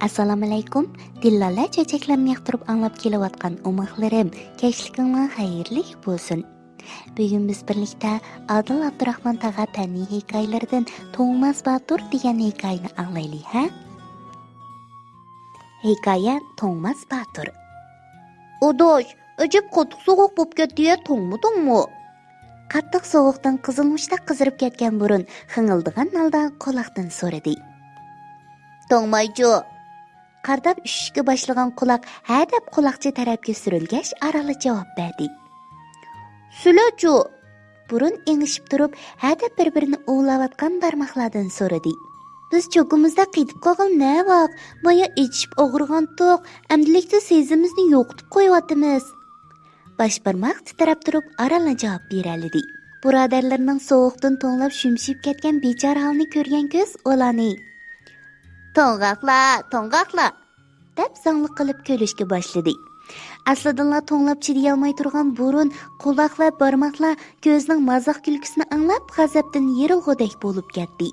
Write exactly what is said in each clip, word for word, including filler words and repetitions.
ئەسسالامۇئەلەيكۇم. دىللالە چۆچەكلەرنى ياقتۇرۇپ ئاڭلاپ كېلىۋاتقان ئوماقلىرىم، كەچلىكىڭلار خەيرلىك بولسۇن. بۈگۈن بىز بىرلىكتە ئادىل ئابدۇراخمان تاغا پەننىي ھېكايىلىرىدىن توڭماس باتۇر دېگەن ھېكايىنى ئاڭلايلى، ھە؟ ھېكايە: توڭماس باتۇر. ئاداش، ئەجەب قاتتىق سوغۇق بوپ كەتتى-يە، توڭمىدىڭمۇ؟ قاتتىق سوغۇقتىن قىزىلمۇچتەك قىزىرىپ كەتكەن بۇرۇن خىڭىلدىغان ھالدا قۇلاقتىن سورىدى. توڭمايچۇ. قارىداپ ئۈشۈشكە باشلىغان قۇلاق ھەدەپ قۇلاقچە تەرەپكە سۈرۈلگەچ ئارانلا جاۋاب بەردى. سىلەچۇ؟ بۇرۇن ئېڭىشىپ تۇرۇپ، ھەدەپ بىر-بىرىنى ئۇۋىلاۋاتقان بارماقلاردىن سورىدى. بىز چوكىمىزدا قېتىپ قالغىلى نەۋاق؟ بايا ئېچىشىپ ئاغرىغانتۇق، ئەمدىلىكتە سېزىمىزنى يوقىتىپ قويۇۋاتىمىز. باش بارماق تىترەپ تۇرۇپ ئارانلا جاۋاب بېرەلىدى. بۇرادەرلىرىنىڭ سوغۇقتىن توڭلاپ شۈمشىيىپ كەتكەن بىچارە ھالىنى كۆرگەن كۆز ئۇلارنى، توڭغاقلا، توڭغاقلا، دەپ زاڭلىق قىلىپ كۈلۈشكە باشلىدى. ئەسلىدىنلا توڭلاپ چىدىيالماي تۇرغان بۇرۇن، قۇلاق ۋە بارماقلار كۆزنىڭ مازاق كۈلكىسىنى ئاڭلاپ، غەزەپتىن يېرىلغۇدەك بولۇپ كەتتى.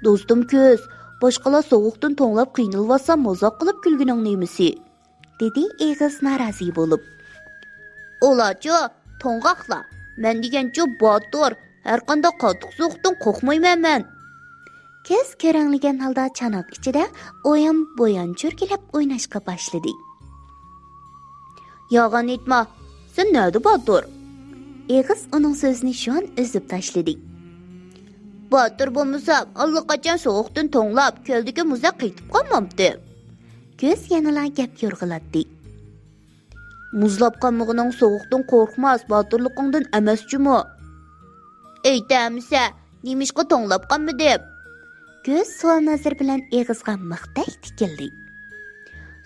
دوستۇم كۆز، باشقىلار سوغۇقتىن توڭلاپ قىينىلىۋاتسا، مازاق قىلىپ كۈلگىنىڭ نېمىسى؟ دېدى ئېغىز نارازى بولۇپ. ئۇلارچۇ، توڭغاقلار، مەن دېگەنچۇ باتۇر، ھەرقانداق قاتتىق سوغۇقتىن قورقمايمەن مەن. كۆز كۆرەڭلىگەن ھالدا چاناق ئىچىدە ئويان-بويان چۈركىلەپ ئويناشقا باشلىدى. يالغان ئېيتما، سەن نەدە باتۇر؟ ئېغىز ئۇنىڭ سۆزىنى شۇئان ئۈزۈپ تاشلىدى. باتۇر بولمىسام، ئاللىقاچان سوغۇقتىن توڭلاپ، كۆلدىكى مۇزدا قېتىپ قالمامتىم. كۆز يەنىلا گەپ يورغىلاتتى. مۇزلاپ قالمىغىنىڭ سوغۇقتىن قورقماس باتۇرلۇقۇڭدىن ئەمەس جۇمۇ. ئېيتە ئەمىسە، نېمىشقا توڭلاپ قالمىدىم؟ كۆز سوئال نەزىرى بىلەن ئېغىزغا مىختەك تىكىلدى.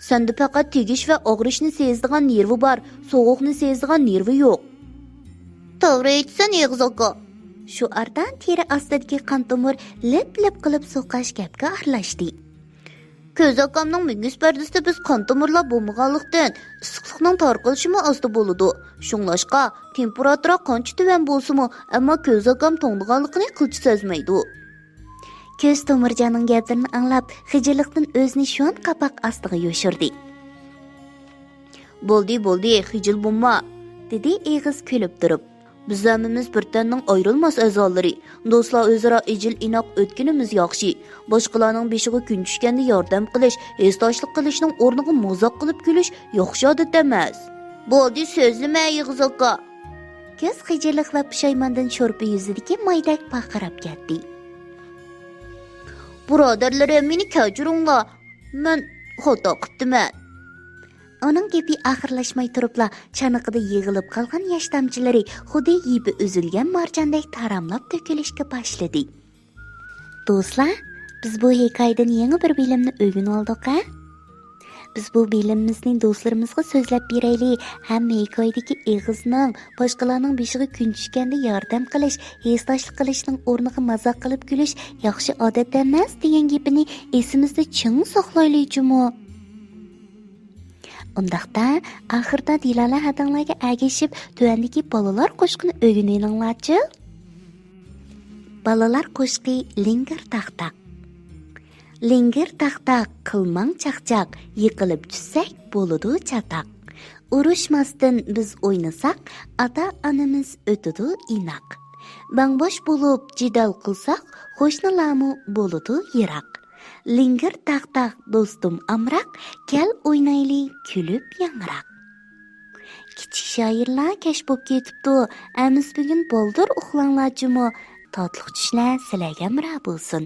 سەندە پەقەت تېگىش ۋە ئاغرىشنى سېزىدىغان نېرۋا بار، سوغۇقنى سېزىدىغان نېرۋا يوق. توغرا ئېيتىسەن، ئېغىز ئاكا. شۇ ئارىدا تېرە ئاستىدىكى قان تومۇر لىپ-لىپ قىلىپ سوقۇش گەپكە ئارىلاشتى. كۆز ئاكامنىڭ مۈڭگۈز پەردىسىدە بىز قان تومۇرلار بولمىغانلىقتىن، ئىسسىقلىقنىڭ تارقىلىشىمۇ ئاستا بولىدۇ. شۇڭلاشقا، تېمپېراتۇرا قانچە تۆۋەن بولسىمۇ، ئەمما كۆز ئاكام توڭىدىغانلىقىنى قىلچە سەزمەيدۇ. كۆز تومۇرجاننىڭ گەپلىرىنى ئاڭلاپ، خىجىللىقتىن ئۆزىنى شۇئان قاپاق ئاستىغا يوشۇردى. بولدى، بولدى، خىجىل بولما، دېدى ئېغىز كۈلۈپ تۇرۇپ. بىز ھەممىمىز بىر تەننىڭ ئايرىلماس ئەزالىرى. دوستلار ئۆزئارا ئىجىل-ئىناق ئۆتكىنىمىز ياخشى. باشقىلارنىڭ بېشىغا كۈن چۈشكەندە ياردەم قىلىش، ھېسداشلىق قىلىشنىڭ ئورنىغا مازاق قىلىپ كۈلۈش ياخشى ئادەت ئەمەس. بولدى، سۆزلىمە، ئېغىز ئاكا. كۆز خىجىللىق ۋە پۇشايماندىن شورپا يۈزىدىكى مايدەك پارقىراپ كەتتى. بۇرادەرلىرىم، مېنى كەچۈرۈڭلار. مەن خاتا قىپتىمەن. ئۇنىڭ گېپى ئاخىرلاشماي تۇرۇپلا، چانىقىدا يىغىلىپ قالغان ياش تامچىلىرى خۇددى يىپى ئۈزۈلگەن مارجاندەك تاراملاپ تۆكۈلۈشكە باشلىدى. دوستلار، بىز بۇ ھېكايىدىن يېڭى بىر بىلىمنى ئۆگىنىۋالدۇق، ھە؟ بىز بۇ بىلىمىمىزنى دوستلىرىمىزغا سۆزلەپ بېرەيلى، ھەم ھېكايىدىكى ئېغىزنىڭ باشقىلارنىڭ بېشىغا كۈن چۈشكەندە ياردەم قىلىش، ھېسداشلىق قىلىشنىڭ ئورنىغا مازاق قىلىپ كۈلۈش ياخشى ئادەت ئەمەس دېگەن گېپىنى ئېسىمىزدە چىڭ ساقلايلى جۇمۇ. ئۇنداقتا، ئاخىردا دىلالە ھەدەڭلەرگە ئەگىشىپ، تۆۋەندىكى بالىلار قوشىقىنى ئۆگىنىۋېلىڭلارچۇ. بالىلار قوشىقى لىڭگىر تاختاق. لىڭگىر تاختاق، قىلماڭ چاقچاق، يىقىلىپ چۈشسەك بولىدۇ چاتاق. ئۇرۇشماستىن بىز ئوينىساق، ئاتا-ئانىمىز ئۆتىدۇ ئىناق. باڭباش بولۇپ جېدەل قىلساق، قوشنىلارمۇ بولىدۇ يىراق. لىڭگىر تاختاق دوستۇم ئامراق، كەل ئوينايلى كۈلۈپ ياڭراق. كىچىك شائىرلار كەچ بوپ كېتىپتۇ، ئەمىسە بۈگۈن بالدۇر ئۇخلاڭلار جۇمۇ. تاتلىق چۈشلەر سىلەرگە ھەمراھ بولسۇن.